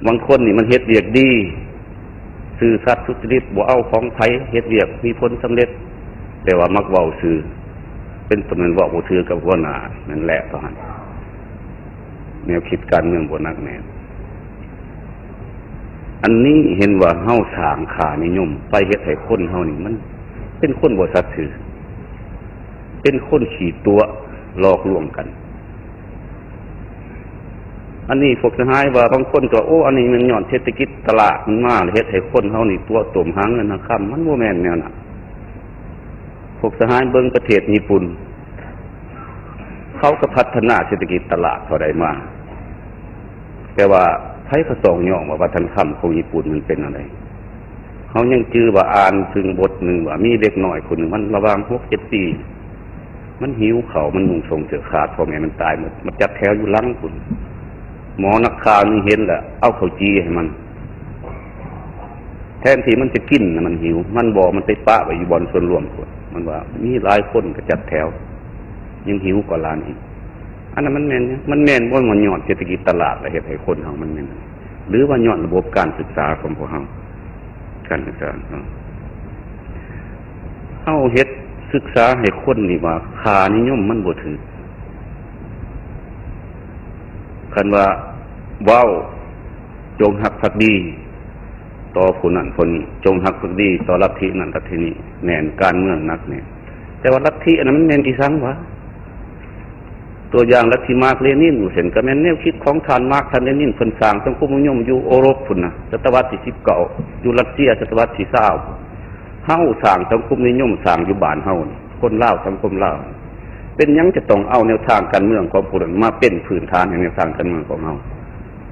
ບາງຄົນນີ້ມັນເຮັດວຽກດີ ຊື່ສັດສຸຈະລິດ ບໍ່ເອົາຂອງໃຜ ເຮັດວຽກມີຜົນສຳເລັດ ແຕ່ວ່າມັກເວົ້າຊື່ ເປັນຕົ້ນແມ່ນເວົ້າບໍ່ຖືກກັບຫົວໜ້າ ນັ້ນແຫຼະເທົ່ານັ້ນ ແນວຄິດການເມືອງບໍ່ໜັກແໜ້ນ. ອັນນີ້ເຫັນວ່າເຮົາສ້າງຄ່ານິຍົມໄປເຮັດໃຫ້ຄົນເຮົານີ້ມັນເປັນຄົນບໍ່ສັດຊື່ ເປັນຄົນຂີ້ຕົວະຫຼອກລວງກັນ. ອັນນີ້ພວກສະຫາຍວ່າ ບາງຄົນກໍ ໂອ້ ອັນນີ້ແມ່ນຍ້ອນເສດຖະກິດຕະຫຼາດມັນມາ ແລ້ວເຮັດໃຫ້ຄົນເຮົານີ້ຕົວະຕົມຫາເງິນຫາຄຳ. ມັນບໍ່ແມ່ນແນວນັ້ນ. ພວກສະຫາຍເບິ່ງປະເທດຍີ່ປຸ່ນ ເຂົາກໍພັດທະນາເສດຖະກິດຕະຫຼາດເທົ່າໃດມາ ແຕ່ວ່າໃຜກໍຕ້ອງຍອມວ່າວັດທະນະທຳຂອງຍີ່ປຸ່ນມັນເປັນແນວໃດ. ເຮົາຍັງຈື່ວ່າອ່ານເຖິງບົດໜຶ່ງວ່າ ມີເດັກນ້ອຍຄົນໜຶ່ງ ມັນລະຫວ່າງຫົກເຈັດປີ ມັນຫິວເຂົ້າ ມັນນຸ່ງສົ້ງເສື້ອຂາດ ພໍ່ແມ່ມັນຕາຍໝົດ ມັນຈັດແຖວຢູ່ຫຼັງພຸ້ນ. ໝໍນັກຂ່າວໜຶ່ງເຫັນແລ້ວ ເອົາເຂົ້າຈີ່ໃຫ້ມັນ ແທນທີ່ມັນຈະກິນນະ ມັນຫິວ ມັນບໍ່ ມັນໄປປະໄວ້ຢູ່ບ່ອນສ່ວນລວມພຸ້ນ. ມັນວ່າມີຫຼາຍຄົນກໍຈັດແຖວ ຍັງຫິວກວ່າຫຼານອີກ. ອັນນັ້ນມັນແມ່ນຫຍັງ? ມັນແມ່ນບໍ່ວ່າຍ້ອນເສດຖະກິດຕະຫຼາດ ແລະ ເຮັດໃຫ້ຄົນເຮົາມັນແມ່ນ ຫຼືວ່າຍ້ອນລະບົບການສຶກສາຂອງພວກເຮົາ? ການສຶກສາເນາະ ເຮົາເຮັດສຶກສາໃຫ້ຄົນນີ້ວ່າຄ່ານິຍົມມັນບໍ່ຖືກ. ຄັນວ່າເວົ້າຈົ່ງຮັກພັກດີຕໍ່ຜູ້ນັ້ນຜູ້ນີ້ ຈົ່ງຮັກພັກດີຕໍ່ລັດທິນັ້ນລັດທິນີ້ ແໜ້ນ ການເມືອງໜັກແໜ້ນ ແຕ່ວ່າລັດທິອັນນັ້ນມັນແມ່ນອີ່ສັງຫວາ? ຕົວຢ່າງລັດທິມາກເລນິນ ເຊັ່ນ ກໍແມ່ນແນວຄິດຂອງທ່ານມາກ ທ່ານເລນິນ ເພິ່ນສ້າງສັງຄົມນິຍົມຢູ່ເອີຣົບພຸ້ນນະ ສະຕະວັດທີສິບເກົ້າ ຢູ່ຣັດເຊຍສະຕະວັດທີຊາວ. ເຮົາສ້າງສັງຄົມນິຍົມ ສ້າງຢູ່ບ້ານເຮົານີ້ ຄົນລາວ ສັງຄົມລາວ ເປັນຫຍັງຈະຕ້ອງເອົາແນວທາງການເມືອງຂອງຜູ້ນັ້ນມາເປັນພື້ນຖານໃຫ້ແນວທາງການເມືອງຂອງເຮົາ?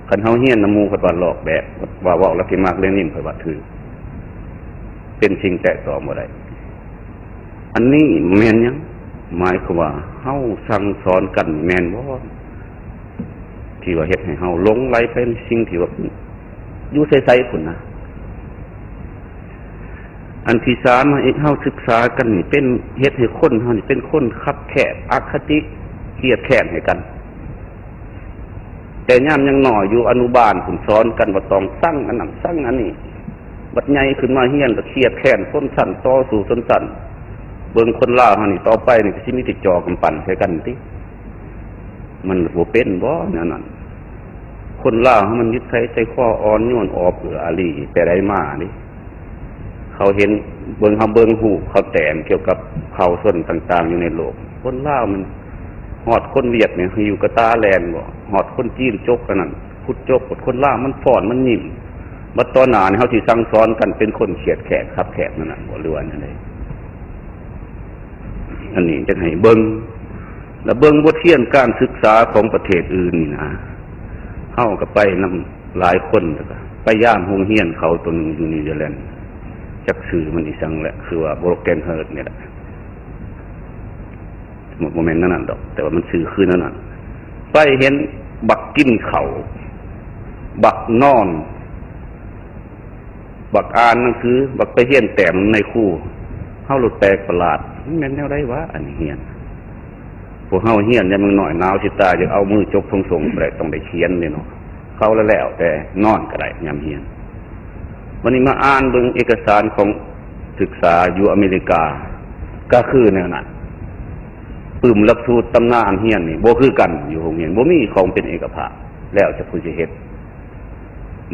ຄັນເຮົາຮຽນນຳໝູ່ ເພິ່ນວ່າລອກແບບ ວ່າເວົ້າລັດທິມາກເລນິນ ເພິ່ນວ່າຖືກ ເປັນສິ່ງແຕະຕ້ອງບໍ່ໄດ້. ອັນນີ້ແມ່ນຫຍັງ? ໝາຍຄວາມວ່າເຮົາສັ່ງສອນກັນແມ່ນບໍ່ ທີ່ວ່າເຮັດໃຫ້ເຮົາຫຼົງໄຫຼໄປໃນສິ່ງທີ່ວ່າຢູ່ໃສໆພຸ້ນນະ. ອັນທີສາມ ເຮົາສຶກສາກັນນີ້ເປັນ ເຮັດໃຫ້ຄົນເຮົານີ້ເປັນຄົນຄັບແຄບ ອະຄະຕິ ຄຽດແຄ້ນໃຫ້ກັນ. ແຕ່ຍາມຍັງນ້ອຍຢູ່ອະນຸບານພຸ້ນ ສອນກັນວ່າຕ້ອງຊັງອັນນັ້ນຊັງອັນນີ້ ບັດໃຫຍ່ຂຶ້ນມາຮຽນລະຄຽດແຄ້ນຊົນຊັ້ນ ຕໍ່ສູ້ຊົນຊັ້ນ. ເບິ່ງຄົນລາວເຮົານີ້ ຕໍ່ໄປນີ້ກໍຊິມີແຕ່ຈ່ອກຳປັ່ນໃສ່ກັນຕິ. ມັນບໍ່ເປັນບໍ່ແນວນັ້ນ? ຄົນລາວເຮົາມັນນິໄສໃຈຄໍອ່ອນໂຍນ ອອບເອື້ອອາລີແຕ່ໃດມາເດ້. ເຂົາເຫັນ ເບິ່ງ ເຮົາເບິ່ງຮູບເຂົາແຕ້ມກ່ຽວກັບເຜົ່າຊົນຕ່າງໆຢູ່ໃນໂລກ. ຄົນລາວມັນ ຮອດຄົນຫວຽດນີ້ຢູ່ກະຕາແລ່ນບໍ່ ຮອດຄົນຈີນຈົກອັນນັ້ນ ຂຸດຈົກ. ຄົນລາວມັນຟ້ອນ ມັນຍິ້ມ. ບັດຕໍ່ໜ້ານີ້ເຮົາຊິສັ່ງສອນກັນເປັນຄົນຄຽດແຄ້ນ ຄັບແຄບນັ້ນນະບໍ່ ຫຼືວ່າແນວໃດ? ອັນນີ້ຈະໃຫ້ເບິ່ງ ແລະ ເບິ່ງບົດຮຽນການສຶກສາຂອງປະເທດອື່ນນີ້ນະ. ເຮົາກໍໄປນຳຫຼາຍຄົນ ແລ້ວກໍໄປຢາມໂຮງຮຽນເຂົາໂຕໜຶ່ງຢູ່ນິວຊີແລນ ຈັກຊື່ມັນອີ່ສັງແຫຼະ ຄືວ່າ Broken Heart ນີ້ແຫຼະ. ບໍ່ແມ່ນນັ້ນດອກ ແຕ່ວ່າມັນຊື່ຄືນັ້ນ. ໄປເຫັນບັກກິນເຂົ້າ ບັກນອນ ບັກອ່ານໜັງສື ບັກໄປຮຽນແຕ້ມນາຍຄູ. ເຮົາໂລດແປກປະຫຼາດ ມັນແມ່ນແນວໃດວະ ອັນນີ້ຮຽນ? ພວກເຮົາຮຽນຍາມຍັງນ້ອຍ ໜາວຊິຕາຍ ຢາກເອົາມືຈົກຖົງໂສ້ງບໍ່ໄດ້ ຕ້ອງໄດ້ຂຽນເດ້ເນາະ. ເຂົາລະແລ້ວແຕ່ ນອນກໍໄດ້ຍາມຮຽນ. ບັດນີ້ມາອ່ານເບິ່ງເອກະສານຂອງສຶກສາຢູ່ອາເມລິກາ ກໍຄືແນວນັ້ນ. ປຶ້ມຫຼັກສູດຕຳນານຮຽນນີ້ບໍ່ຄືກັນ ຢູ່ໂຮງຮຽນບໍ່ມີຂອງເປັນເອກະພາບ ແລ້ວແຕ່ຜູ້ຊິເຮັດ.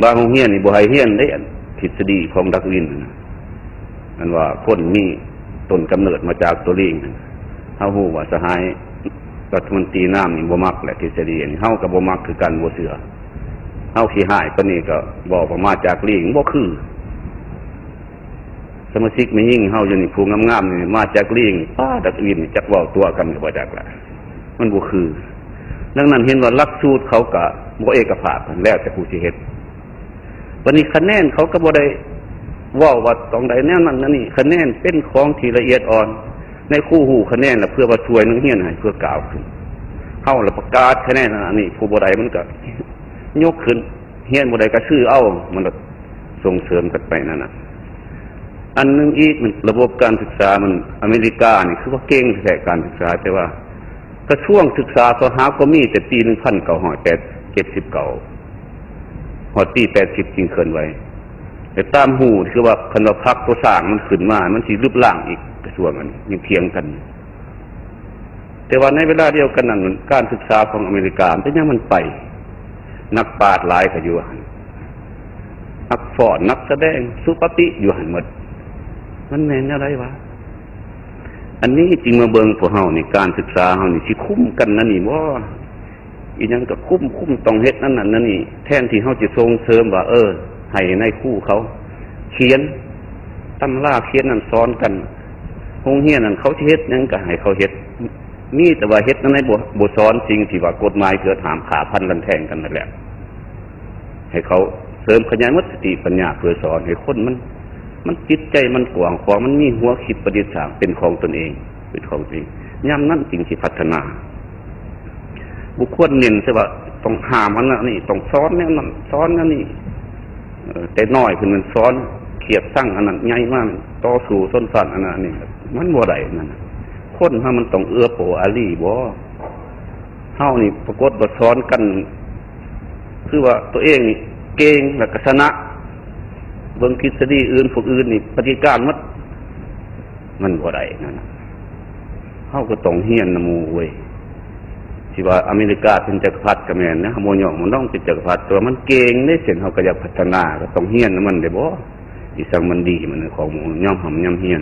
ບາງໂຮງຮຽນນີ້ບໍ່ໃຫ້ຮຽນເດ້ ອັນທິດສະດີຂອງດາກວິນຫັ້ນນະ ອັນວ່າຄົນມີຕົ້ນກຳເນີດມາຈາກຕົວລີງ. ເຮົາຮູ້ວ່າສະຫາຍລັດຖະມົນຕີນາມນີ້ບໍ່ມັກແຫຼະທິດສະດີນີ້ ເຮົາກໍບໍ່ມັກຄືກັນ ບໍ່ເຊື່ອ. ເຮົາຂີ້ຮ້າຍປານນີ້ກໍບອກວ່າມາຈາກລີງ ບໍ່ຄື. ສະມາຊິກແມ່ຍິງເຮົາຢູ່ນີ້ ຜູ້ງາມໆນີ້ມາຈາກລີງ. ປ້າ ດາກວິນນີ້ຈັກເວົ້າຕົວະກັນກໍບໍ່ຈັກລະ ມັນບໍ່ຄື. ດັ່ງນັ້ນເຫັນວ່າຫຼັກສູດເຂົາກະບໍ່ເອກະພາບ ແລ້ວແຕ່ຜູ້ຊິເຮັດ. ບັດນີ້ຄະແນນເຂົາກໍບໍ່ໄດ້ເວົ້າວ່າຕ້ອງໄດ້ແນວນັ້ນແນວນີ້ ຄະແນນເປັນຂອງທີ່ລະອຽດອ່ອນ. ນາຍຄູຮູ້ຄະແນນລະເພື່ອວ່າຊ່ວຍນັກຮຽນໃຫ້ເພື່ອກ້າວຂຶ້ນ. ເຮົາລະປະກາດຄະແນນອັນນັ້ນອັນນີ້ ຜູ້ບໍ່ໄດ້ມັນກໍຍົກຂຶ້ນ ຮຽນບໍ່ໄດ້ກໍຊື້ເອົາ ມັນລະສົ່ງເສີມກັນໄປນັ້ນນະ. ອັນໜຶ່ງອີກ ມັນລະບົບການສຶກສາມັນ ອາເມລິການີ້ຄືວ່າເກັ່ງແທ້ການສຶກສາ ແຕ່ວ່າ ກະຊວງສຶກສາເຂົາຫາກໍມີແຕ່ປີໜຶ່ງພັນເກົ້າຮ້ອຍເຈັດສິບເກົ້າ ຮອດປີແປດສິບຈຶ່ງເຄື່ອນໄຫວ. ແຕ່ຕາມຮູ້ຄືວ່າ ຄັນວ່າພັກຕົວສ້າງມັນຂຶ້ນມາ ມັນຊິລຶບລ້າງອີກ ກະຊວງອັນນີ້ຍັງຖຽງກັນ. ແຕ່ວ່າໃນເວລາດຽວກັນນັ້ນ ການສຶກສາຂອງອາເມລິກາ ເປັນຫຍັງມັນໄປ? ນັກປາດຫຼາຍກະຢູ່ຫັ້ນ, ນັກຟ້ອນ ນັກສະແດງ ສຸປະຕິຢູ່ຫັ້ນໝົດ. ມັນແມ່ນແນວໃດວະ? ອັນນີ້ຈຶ່ງມາເບິ່ງພວກເຮົານີ້ ການສຶກສາເຮົານີ້ຊິຄຸມກັນແນວນີ້ບໍ່? ອີຫຍັງກະຄຸມ, ຄຸມຕ້ອງເຮັດອັນນັ້ນອັນນີ້ ແທນທີ່ເຮົາຈະສົ່ງເສີມວ່າ ເອີ ໃຫ້ນາຍຄູເຂົາຂຽນຕຳລາ ຂຽນນັ້ນສອນກັນ, ໂຮງຮຽນນັ້ນເຂົາຊິເຮັດຫຍັງກະໃຫ້ເຂົາເຮັດ, ມີແຕ່ວ່າເຮັດແນວໃດ ບໍ່ ບໍ່ສອນສິ່ງທີ່ວ່າກົດໝາຍເກີດຫ້າມ ຂ້າຟັນລັນແທງກັນນັ້ນແຫຼະ. ໃຫ້ເຂົາເສີມຂະຫຍາຍໝົດສະຕິປັນຍາ ເພື່ອສອນໃຫ້ຄົນມັນ ມັນຈິດໃຈມັນກວ້າງຂວາງ, ມັນມີຫົວຄິດປະດິດສ້າງເປັນຂອງຕົນເອງ, ເປັນຂອງຕົນເອງ, ຍາມນັ້ນຈຶ່ງຊິພັດທະນາ. ບໍ່ຄວນເນັ້ນແຕ່ວ່າຕ້ອງຫ້າມອັນນັ້ນນີ້, ຕ້ອງສອນແນວນັ້ນ ສອນແນວນີ້. ເອີ ແຕ່ນ້ອຍຂຶ້ນມັນສອນຄຽບຊັງອັນນັ້ນ, ໃຫຍ່ມາຕໍ່ສູ້ຊົນຊັ້ນອັນນັ້ນນີ້, ມັນບໍ່ໄດ້ນັ້ນ. ຄົນເຮົາມັນຕ້ອງເອື້ອເຟື້ອອາລີບໍ? ເຮົານີ້ປາກົດວ່າສອນກັນ ຄືວ່າຕົວເອງນີ້ເກັ່ງ ແລ້ວກະຊະນະ, ເບິ່ງທິດສະດີອື່ນ ພວກອື່ນນີ້ປະຕິການໝົດ. ມັນບໍ່ໄດ້ນັ້ນນະ. ເຮົາກໍຕ້ອງຮຽນນຳໝູ່ເວີຍ. ຊິວ່າອາເມລິກາເປັນຈັກກະພັດກະແມ່ນນະ, ເຮົາບໍ່ຍ້ອງບໍ່ນ້ອງເປັນຈັກກະພັດ, ແຕ່ວ່າມັນເກັ່ງເດ້. ເຊັ່ນເຮົາກໍຢາກພັດທະນາ ກໍຕ້ອງຮຽນນຳມັນໄດ້ບໍ? ອີສັງມັນດີ ມັນຂອງໝູ່ຍອມຮ່ຳຍອມຮຽນ,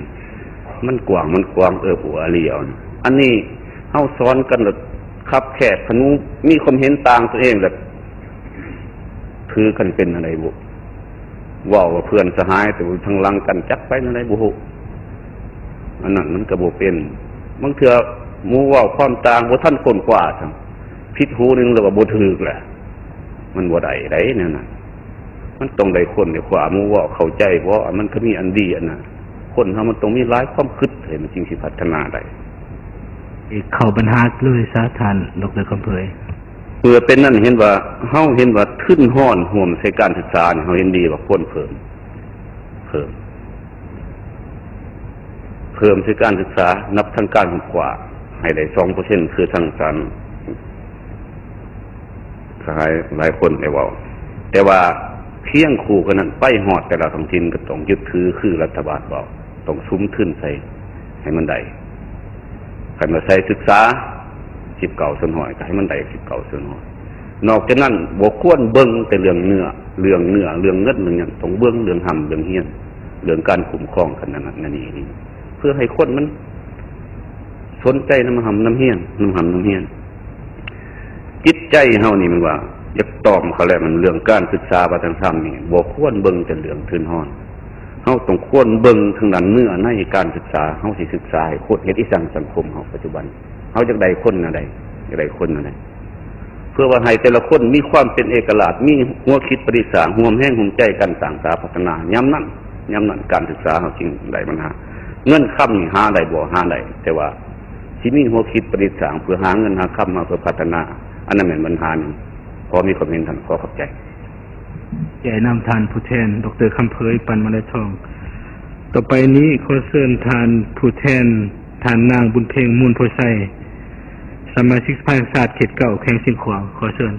ມັນກວ້າງ ມັນຂວາງ ເອື້ອເຟື້ອອາລີເອົາ. ອັນນີ້ເຮົາສອນກັນແລ້ວຄັບແຄບ, ຄັນໝູ່ມີຄວາມເຫັນຕ່າງຕົວເອງແລ້ວຖືກັນເປັນອັນໃດບຸ? ເວົ້າວ່າເພື່ອນສະຫາຍ ແຕ່ວ່າທາງຫຼັງກັນຈັກໄປແນວໃດບໍ່ຮູ້. ອັນນັ້ນມັນກໍບໍ່ເປັນ. ບາງເທື່ອໝູ່ເວົ້າຄວາມຕ່າງ ບໍ່ທັນຄົ້ນຄວ້າຊ້ຳ, ຜິດຫູໜຶ່ງແລ້ວວ່າບໍ່ຖືກແຫຼະ. ມັນບໍ່ໄດ້ໃດແນວນັ້ນ. ມັນຕ້ອງໄດ້ຄົ້ນໄດ້ຄວ້າ ໝູ່ເວົ້າເຂົ້າໃຈບໍ່, ມັນກໍມີອັນດີອັນນັ້ນ. ຄົນເຮົາມັນຕ້ອງມີຫຼາຍຄວາມຄິດ ໃຫ້ມັນຈຶ່ງຊິພັດທະນາໄດ້. ເຂົ້າບັນຫາເລີຍຊະ ທ່ານ ດຣ ຄຳເຜີຍ. ເມື່ອເປັນນັ້ນ ເຫັນວ່າ ເຮົາເຫັນວ່າທຶນຮອນຮ່ວມໃສ່ການສຶກສານີ້ ເຮົາເຫັນດີວ່າຄວນເພີ່ມ, ເພີ່ມ, ເພີ່ມໃສ່ການສຶກສາ ນັບທາງການກວ້າງ ໃຫ້ໄດ້ສອງເປີເຊັນ ຄືທາງທ່ານ ສະຫາຍຫຼາຍຄົນໄດ້ເວົ້າ. ແຕ່ວ່າຄຽງຄູ່ກັນນັ້ນ ໄປຮອດແຕ່ລະທ້ອງຖິ່ນກໍຕ້ອງຍຶດຖືຄືລັດຖະບານເວົ້າ, ຕ້ອງສຸມທຶນໃສ່ໃຫ້ມັນໄດ້. ຄັນວ່າໃສ່ສຶກສາ ສິບເກົ້າສ່ວນຮ້ອຍ ກໍໃຫ້ມັນໄດ້ສິບເກົ້າສ່ວນຮ້ອຍ. ນອກຈາກນັ້ນ ບໍ່ຄວນເບິ່ງແຕ່ເລື່ອງເນື້ອ, ເລື່ອງເນື້ອ, ເລື່ອງເງິນ, ເລື່ອງຫຍັງ, ຕ້ອງເບິ່ງເລື່ອງຮ່ຳເລື່ອງຮຽນ, ເລື່ອງການຄຸ້ມຄອງກັນນັ້ນໆ ນັ້ນນີ້, ເພື່ອໃຫ້ຄົນມັນ ສົນໃຈນຳຮ່ຳນຳຮຽນ, ນຳຮ່ຳນຳຮຽນ. ຈິດໃຈເຮົານີ້ມັນວ່າຢາກຕອບເຂົາແຫຼະ, ມັນເລື່ອງການສຶກສາວັດທະນະທຳນີ້ ບໍ່ຄວນເບິ່ງແຕ່ເລື່ອງທຶນຮອນ. ເຮົາຕ້ອງຄວນເບິ່ງທາງດ້ານເນື້ອໃນການສຶກສາ, ເຮົາຊິສຶກສາໃຫ້ຄົນເຮັດອີ່ສັງສັງຄົມເຮົາປັດຈຸບັນ. ເຮົາຢາກໄດ້ຄົນແນວໃດ? ຢາກໄດ້ຄົນແນວໃດ? ເພື່ອວ່າໃຫ້ແຕ່ລະຄົນມີຄວາມເປັນເອກະລາດ, ມີຫົວຄິດປະດິດສ້າງ, ຮ່ວມແຮງຮ່ວມໃຈກັນສ້າງສາພັດທະນາ. ຍາມນັ້ນ, ຍາມນັ້ນການສຶກສາເຮົາຈຶ່ງໄດ້ບັນຫາ. ເງິນຄຳນີ້ຫາໄດ້ບໍ່? ຫາໄດ້, ແຕ່ວ່າຊິມີຫົວຄິດປະດິດສ້າງເພື່ອຫາເງິນຫາຄຳມາເພື່ອພັດທະນາ, ອັນນັ້ນແມ່ນບັນຫາໜຶ່ງ. ຂໍມີຄວາມເຫັນເທົ່ານັ້ນ, ຂໍຂອບໃຈ. ແກ່ນຳທ່ານຜູ້ແທນ ດຣ ຄຳເຜີຍ ປັນມາໄລທອງ. ຕໍ່ໄປນີ້ຂໍເຊີນທ່ານຜູ້ແທນ ທ່ານນາງ ບຸນເພັງ ມູນໂພໄຊ, ສະມາຊິກສະພາແຫ່ງຊາດເຂດເກົ້າ ແຂວງຊຽງຂວາງ. ຂໍເຊີນ.